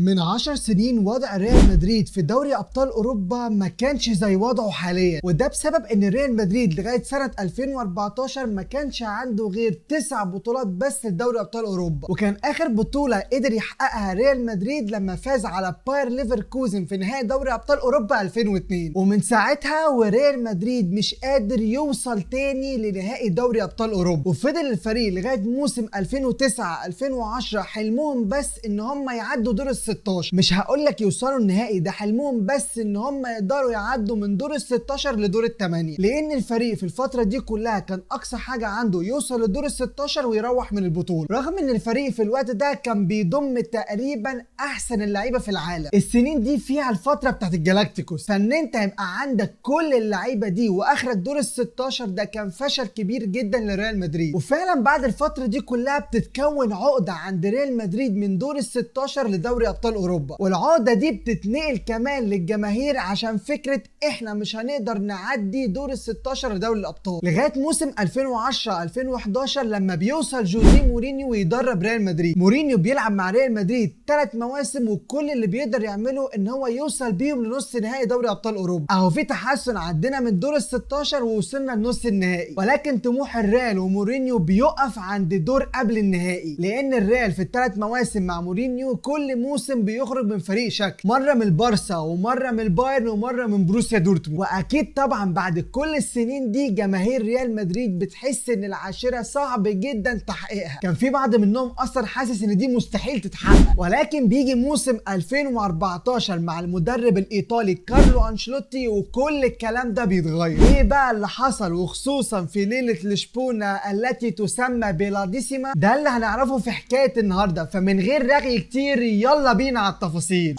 من 10 سنين وضع ريال مدريد في دوري ابطال اوروبا ما كانش زي وضعه حاليا، وده بسبب ان ريال مدريد لغاية سنة 2014 ما كانش عنده غير 9 بطولات بس لدوري ابطال اوروبا. وكان اخر بطوله قدر يحققها ريال مدريد لما فاز على باير ليفركوزن في نهائي دوري ابطال اوروبا 2002، ومن ساعتها وريال مدريد مش قادر يوصل تاني لنهائي دوري ابطال اوروبا. وفضل الفريق لغاية موسم 2009 2010 حلمهم بس ان هم يعدوا دور ال 16، مش هقول لك يوصلوا النهائي، ده حلمهم بس ان هم يقدروا يعدوا من دور ال 16 لدور الثمانية، لان الفريق في الفترة دي كلها كان اقصى حاجة عنده يوصل لدور ال 16 ويروح من البطوله، رغم ان الفريق في الوقت ده كان بيضم تقريبا احسن اللعيبة في العالم. السنين دي فيها الفترة بتاعت الجالاكتيكوس، فان انت يبقى عندك كل اللعيبة دي واخرك دور ال 16 ده كان فشل كبير جدا لريال مدريد. وفعلا بعد الفترة دي كلها بتتكون عقده عند ريال مدريد من دور ال 16 لدوري ابطال اوروبا، والعقده دي بتتنقل كمان للجماهير عشان فكرة احنا مش هنقدر نعدي دور ال 16 لدوري الابطال، لغاية موسم 2010 2011 لما بيوصل جوزيه مورينيو ويدرب ريال مدريد. مورينيو بيلعب مع ريال مدريد 3 مواسم، وكل اللي بيقدر يعمله ان هو يوصل بيهم لنص نهائي دوري ابطال اوروبا. اهو في تحسن، عدينا من دور ال 16 ووصلنا لنص النهائي، ولكن طموح الريال ومورينيو بيقف عند دور قبل النهائي، لان الريال في الثلاث مواسم مع مورينيو كل موسم بيخرج من فريق شكل، مرة من البارسا ومرة من البايرن ومرة من بروسيا دورتموند. واكيد طبعا بعد كل السنين دي جماهير ريال مدريد بتحس ان العاشرة صعب جدا تحقيقها، كان في بعض منهم اصلا حاسس ان دي مستحيل تتحقق. ولكن بيجي موسم 2014 مع المدرب الايطالي كارلو انشيلوتي وكل الكلام ده بيتغير. ايه بقى اللي حصل، وخصوصا في ليلة لشبونه التي تسمى ب La Décima؟ ده اللي هنعرفه في حكاية النهارده، فمن غير رغي كتير يلا بينا على التفاصيل.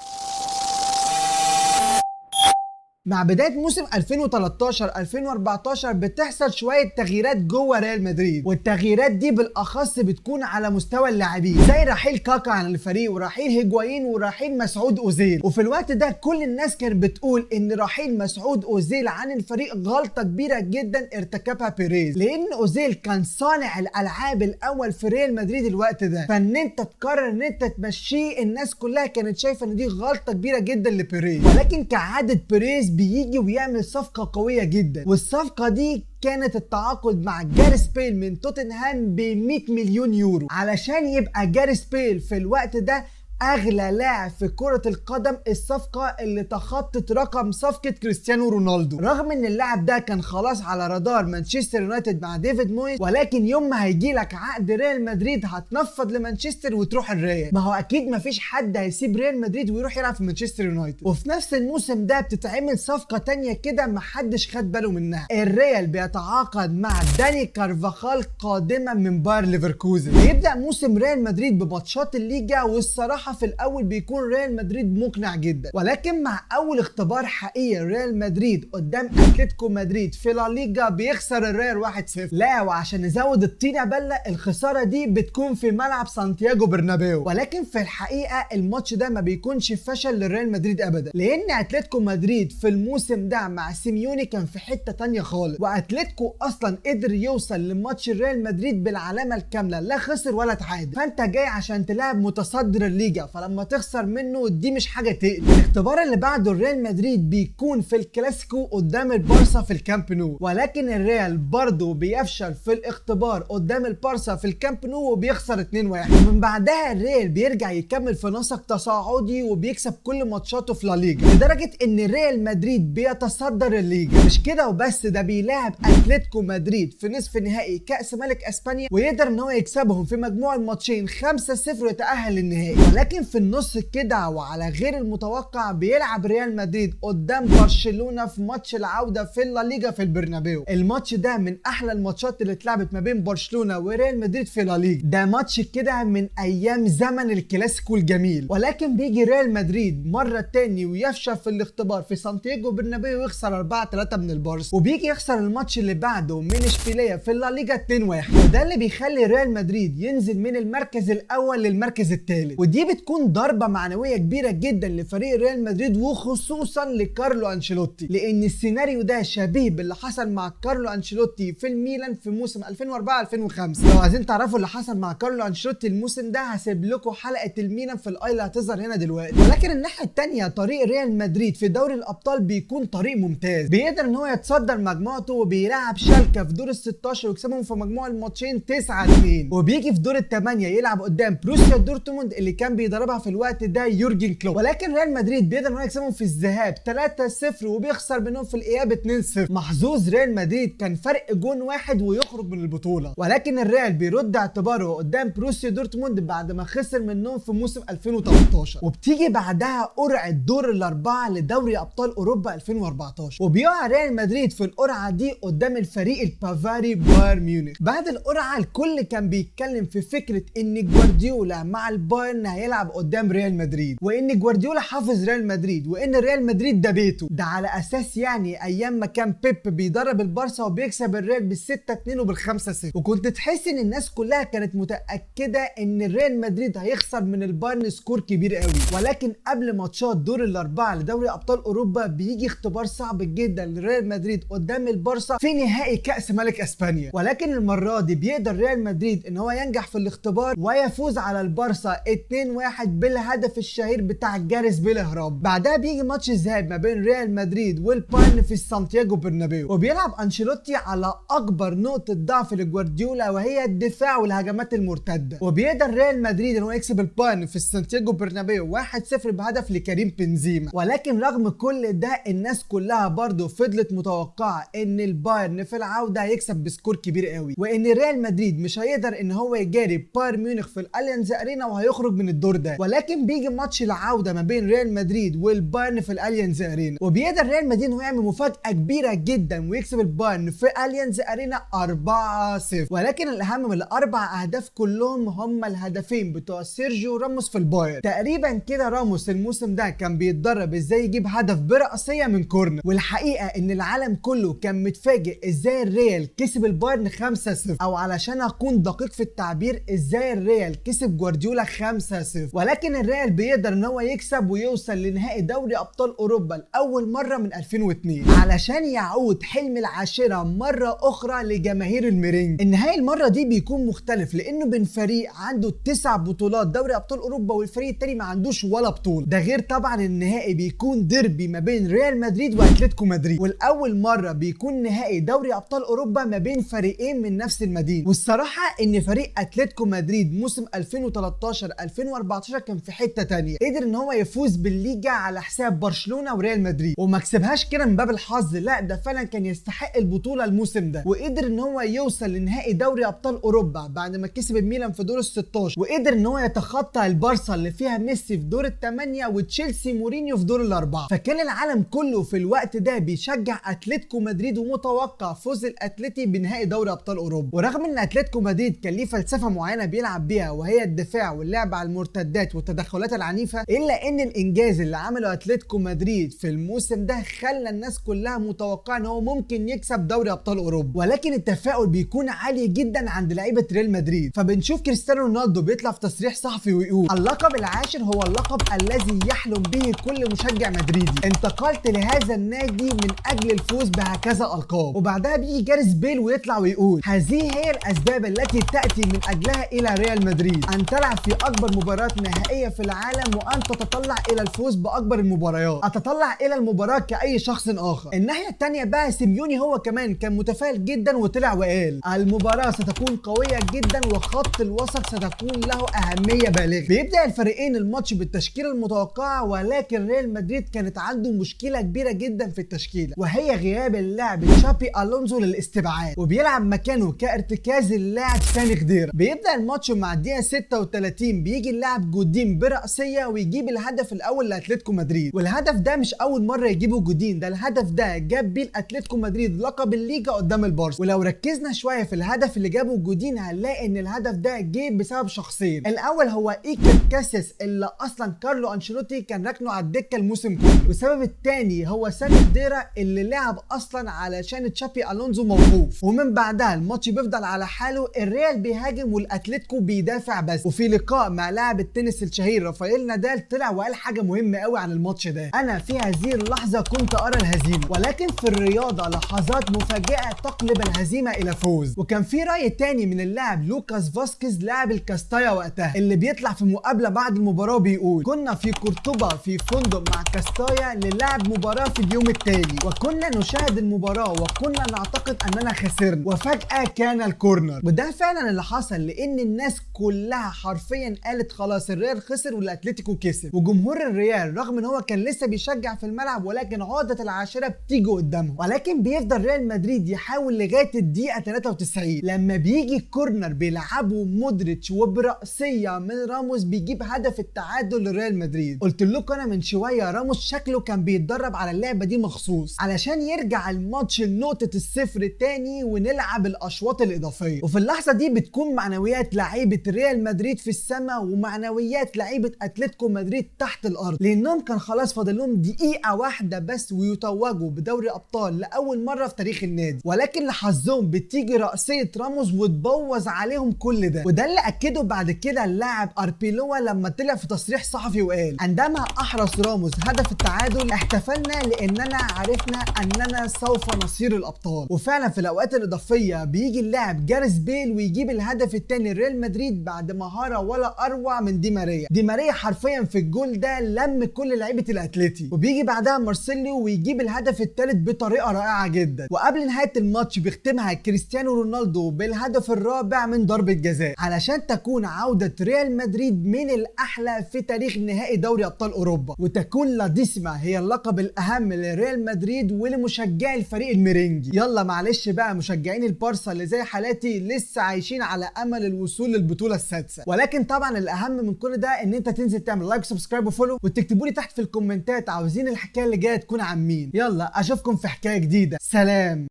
مع بداية موسم 2013 2014 بتحصل شوية تغييرات جوه ريال مدريد، والتغييرات دي بالاخص بتكون على مستوى اللاعبين، زي رحيل كاكا عن الفريق ورحيل هيجوايين ورحيل مسعود اوزيل. وفي الوقت ده كل الناس كانت بتقول ان رحيل مسعود اوزيل عن الفريق غلطه كبيرة جدا ارتكبها بيريز، لان اوزيل كان صانع الالعاب الاول في ريال مدريد الوقت ده، فان انت تقرر ان انت تمشيه الناس كلها كانت شايفه ان دي غلطه كبيرة جدا لبيريز. ولكن كعادة بيريز بيجي ويعمل صفقة قوية جدا، والصفقه دي كانت التعاقد مع جاريس بيل من توتنهام ب 100 مليون يورو، علشان يبقى جاريس بيل في الوقت ده اغلى لاعب في كرة القدم، الصفقة اللي تخطت رقم صفقة كريستيانو رونالدو. رغم ان اللاعب ده كان خلاص على رادار مانشستر يونايتد مع ديفيد مويس، ولكن يوم ما هيجي لك عقد ريال مدريد هتنفض لمانشستر وتروح الريال، ما هو اكيد ما فيش حد هيسيب ريال مدريد ويروح يلعب في مانشستر يونايتد. وفي نفس الموسم ده بتتعمل صفقة تانية كده ما حدش خد باله منها، الريال بيتعاقد مع داني كارفاخال قادما من باير ليفركوزن. بيبدأ موسم ريال مدريد بماتشات الليجا، والصراحة في الاول بيكون ريال مدريد مقنع جدا، ولكن مع اول اختبار حقيقي ريال مدريد قدام اتلتيكو مدريد في لا ليجا بيخسر الريال 1-0. لا وعشان نزود الطينه بله الخسارة دي بتكون في ملعب سانتياغو برنابيو، ولكن في الحقيقة الماتش ده ما بيكونش فشل للريال مدريد ابدا، لان اتلتيكو مدريد في الموسم ده مع سيميوني كان في حتة تانية خالص، واتلتيكو اصلا قدر يوصل لماتش الريال مدريد بالعلامة الكاملة، لا خسر ولا تعادل. فانت جاي عشان تلعب متصدر الليجا، فلما تخسر منه دي مش حاجة تقلق. الاختبار اللي بعده الريال مدريد بيكون في الكلاسيكو قدام البارسا في الكامب نو، ولكن الريال برضه بيفشل في الاختبار قدام البارسا في الكامب نو وبيخسر 2-1. ومن بعدها الريال بيرجع يكمل في نسق تصاعدي وبيكسب كل ماتشاته في لا ليجا، لدرجة ان ريال مدريد بيتصدر الليجا. مش كده وبس، ده بيلاعب اتلتيكو مدريد في نصف نهائي كاس ملك اسبانيا ويقدر ان هو يكسبهم في مجموع الماتشين 5-0 ويتاهل للنهائي. ولكن في النص كده وعلى غير المتوقع بيلعب ريال مدريد قدام برشلونة في ماتش العودة في اللا ليجا في البرنابيو. الماتش ده من احلى الماتشات اللي اتلعبت ما بين برشلونة وريال مدريد في لا ليجا، ده ماتش كده من ايام زمن الكلاسيكو الجميل. ولكن بيجي ريال مدريد مرة تاني ويفشل في الاختبار في سانتياغو برنابيو ويخسر 4-3 من البارسا، وبيجي يخسر الماتش اللي بعده من اشبيلية في اللا ليجا 2-1، وده اللي بيخلي ريال مدريد ينزل من المركز الاول للمركز الثالث، ودي بتكون بتكون ضربه معنوية كبيرة جدا لفريق ريال مدريد، وخصوصا لكارلو انشيلوتي، لان السيناريو ده شبيه باللي حصل مع كارلو انشيلوتي في الميلان في موسم 2004 2005. لو عايزين تعرفوا اللي حصل مع كارلو انشيلوتي الموسم ده هسيب لكم حلقة الميلان في ال i اللي هتظهر هنا دلوقتي. ولكن الناحية الثانية طريق ريال مدريد في دوري الابطال بيكون طريق ممتاز، بيقدر ان هو يتصدر مجموعته وبيلعب شالكه في دور ال 16 ويكسبهم في مجموع الماتشين 9-2، وبيجي في دور الثمانية يلعب قدام بروسيا دورتموند اللي كان بيدربها في الوقت ده يورجن كلوب، ولكن ريال مدريد بيقدر ان هو يكسبهم في الذهاب 3-0 وبيخسر منهم في الاياب 2-0. محظوظ ريال مدريد كان فرق جون واحد ويخرج من البطولة، ولكن الريال بيرد اعتباره قدام بروسيا دورتموند بعد ما خسر منهم في موسم 2013. وبتيجي بعدها قرعه دور الاربعة لدوري ابطال اوروبا 2014، وبيقع ريال مدريد في القرعة دي قدام الفريق البافاري بايرن ميونخ. بعد القرعة الكل كان بيتكلم في فكرة ان جوارديولا مع البايرن هيلعب قدام ريال مدريد، وان جوارديولا حافظ ريال مدريد، وان ريال مدريد ده بيته، ده على اساس يعني ايام ما كان بيب بيدرب البارسا وبيكسب الريال بال6-2 وبال5-0. وكنت تحس ان الناس كلها كانت متاكدة ان ريال مدريد هيخسر من البايرن score كبير قوي. ولكن قبل ماتشات دور الاربعة لدوري ابطال اوروبا بيجي اختبار صعب جدا لريال مدريد قدام البارسا في نهائي كاس ملك اسبانيا، ولكن المرة دي بيقدر ريال مدريد ان هو ينجح في الاختبار ويفوز على البارسا 2-1 بالهدف الشهير بتاع جاريث بيل هرب. بعدها بيجي ماتش الذهاب ما بين ريال مدريد والبايرن في سانتياغو برنابيو، وبيلعب انشيلوتي على اكبر نقطة ضعف لجوارديولا وهي الدفاع والهجمات المرتدة، وبيقدر ريال مدريد ان هو يكسب البايرن في سانتياغو برنابيو 1-0 بهدف لكريم بنزيما. ولكن رغم كل ده الناس كلها برضو فضلت متوقعه ان البايرن في العودة هيكسب ب score كبير قوي، وان ريال مدريد مش هيقدر ان هو يجاري بايرن ميونخ في الاليانز ارينا وهيخرج من الدور ده. ولكن بيجي ماتش العودة ما بين ريال مدريد والبايرن في الاليانز ارينا، وبيقدر ريال مدريد انه يعمل مفاجاة كبيرة جدا ويكسب البايرن في اليانز ارينا 4-0. ولكن الاهم من الاربع اهداف كلهم هم الهدفين بتوع سيرجيو راموس في البايرن. تقريبا كده راموس الموسم ده كان بيتدرب ازاي يجيب هدف برأسيه من corner، والحقيقة ان العالم كله كان متفاجئ ازاي الريال كسب البايرن 5-0، او علشان اكون دقيق في التعبير ازاي الريال كسب جوارديولا 5-0. ولكن الريال بيقدر ان هو يكسب ويوصل لنهائي دوري ابطال اوروبا لاول مرة من 2002 علشان يعود حلم العاشرة مرة اخرى لجماهير الميرينج. النهائي المرة دي بيكون مختلف لانه بين فريق عنده 9 بطولات دوري ابطال اوروبا والفريق التاني ما عندوش ولا بطوله، ده غير طبعا النهائي بيكون ديربي ما بين ريال مدريد واتلتيكو مدريد، والاول مرة بيكون نهائي دوري ابطال اوروبا ما بين فريقين من نفس المدينة. والصراحة ان فريق اتلتيكو مدريد موسم 2013 2014 كان في حتة تانية، قدر ان هو يفوز بالليجا على حساب برشلونة وريال مدريد، وما كسبهاش كده من باب الحظ، لا ده فعلا كان يستحق البطولة الموسم ده، وقدر ان هو يوصل لنهائي دوري ابطال اوروبا بعد ما كسب الميلان في دور ال 16، وقدر ان هو يتخطى البارسا اللي فيها ميسي في دور الثمانية وتشيلسي مورينيو في دور الاربعة. فكان العالم كله في الوقت ده بيشجع اتلتيكو مدريد ومتوقع فوز الاتلتي بنهائي دوري ابطال اوروبا. ورغم ان اتلتيكو مدريد كان ليه فلسفة معينة بيلعب بيها وهي الدفاع واللعب على المرتدات والتدخلات العنيفة، الا ان الانجاز اللي عمله اتلتيكو مدريد في الموسم ده خلى الناس كلها متوقعه ان هو ممكن يكسب دوري ابطال اوروبا. ولكن التفاؤل بيكون عالي جدا عند لعيبة ريال مدريد، فبنشوف كريستيانو رونالدو بيطلع في تصريح صحفي ويقول اللقب العاشر هو اللقب الذي يحلم به كل مشجع مدريدي، انتقلت لهذا النادي من اجل الفوز بهكذا القاب. وبعدها بيجي جاريث بيل ويطلع ويقول هذه هي الاسباب التي تاتي من اجلها الى ريال مدريد، ان تلعب في اكبر مباراة نهائية في العالم وان تتطلع الى الفوز باكبر المباريات، اتطلع الى المباراة كاي شخص اخر. الناحية الثانية بقى سيميوني هو كمان كان متفائل جدا وطلع وقال المباراة ستكون قوية جدا وخط الوسط ستكون له اهمية بالغة. بيبدا الفريقين الماتش بالتشكيله المتوقعة، ولكن ريال مدريد كانت عنده مشكلة كبيرة جدا في التشكيلة وهي غياب اللاعب تشابي الونزو للاستبعاد، وبيلعب مكانه كارتكاز اللاعب سامي خضيره. بيبدا الماتش مع الدقيقة 36 بيجي اللاعب جودين براسيه ويجيب الهدف الاول لاتلتيكو مدريد، والهدف ده مش اول مرة يجيبه جودين، ده الهدف ده جاب بيه الاتلتيكو مدريد لقب الليجا قدام البارسا. ولو ركزنا شوية في الهدف اللي جابه جودين هنلاقي ان الهدف ده جه بسبب شخصين، الاول هو ايكر كاسيس اللي اصلا كارلو انشيلوتي كان راكنه على الدكة الموسم كله، والسبب الثاني هو سامي خضيره اللي لعب اصلا علشان تشابي الونزو موقوف. ومن بعدها الماتش بيفضل على حاله، الريال بيهاجم والاتلتيكو بيدافع بس. وفي لقاء مع لاعب لاعب التنس الشهير رافائيل نادال طلع وقال حاجة مهمة قوي عن الماتش ده: انا في هذه اللحظة كنت ارى الهزيمه، ولكن في الرياضة لحظات مفاجئة تقلب الهزيمة الى فوز. وكان في راي تاني من اللاعب لوكاس فاسكيز لاعب الكاستايا وقتها، اللي بيطلع في مقابله بعد المباراة بيقول: كنا في قرطبة في فندق مع كاستايا للعب مباراة في اليوم التالي، وكنا نشاهد المباراة وكنا نعتقد اننا خسرنا، وفجاة كان ال corner. وده فعلا اللي حصل، لان الناس كلها حرفيا قالت خلاص الريال خسر والاتلتيكو كسب. وجمهور الريال رغم ان هو كان لسه بيشجع في الملعب، ولكن عقده العاشرة بتيجي قدامهم. ولكن بيفضل ريال مدريد يحاول لغاية الدقيقة 93 لما بيجي corner بيلعبه مودريتش، وبرأسيه من راموس بيجيب هدف التعادل لريال مدريد. قلت لكم انا من شوية راموس شكله كان بيتدرب على اللعبة دي مخصوص علشان يرجع الماتش لنقطة الصفر تاني ونلعب الاشواط الاضافية. وفي اللحظة دي بتكون معنويات لعيبة ريال مدريد في السماء، ومعنويات لعيبة اتلتيكو مدريد تحت الارض، لانهم كان خلاص فاضل لهم دقيقة واحدة بس ويتوجوا بدوري ابطال لاول مرة في تاريخ النادي. ولكن لحظهم بتيجي رأسية راموس وتبوظ عليهم كل ده. وده اللي اكده بعد كده اللاعب اربيلوا لما طلع في تصريح صحفي وقال: عندما احرز راموس هدف التعادل احتفلنا لاننا عرفنا اننا سوف نصير الابطال. وفعلا في الاوقات الاضافية بيجي اللاعب جاريث بيل ويجيب الهدف الثاني لريال مدريد بعد مهارة ولا اروع من دي ماريا. دي ماريا حرفيا في الجول ده لم كل لعيبة الاتليتي. وبيجي بعدها مارسيلو ويجيب الهدف الثالث بطريقة رائعة جدا. وقبل نهاية الماتش بيختمها كريستيانو رونالدو بالهدف الرابع من ضربه جزاء، علشان تكون عوده ريال مدريد من الاحلى في تاريخ نهائي دوري ابطال اوروبا، وتكون La Décima هي اللقب الاهم لريال مدريد ولمشجعي الفريق الميرينجي. يلا معلش بقى مشجعين البارسا اللي زي حالاتي لسه عايشين على امل الوصول للبطولة السادسة. ولكن طبعا الاهم من كل ده ان انت تنزل تعمل like subscribe و follow، وتكتبوا لي تحت في الكومنتات عاوزين الحكاية اللي جاية تكون عن مين. يلا اشوفكم في حكاية جديدة، سلام.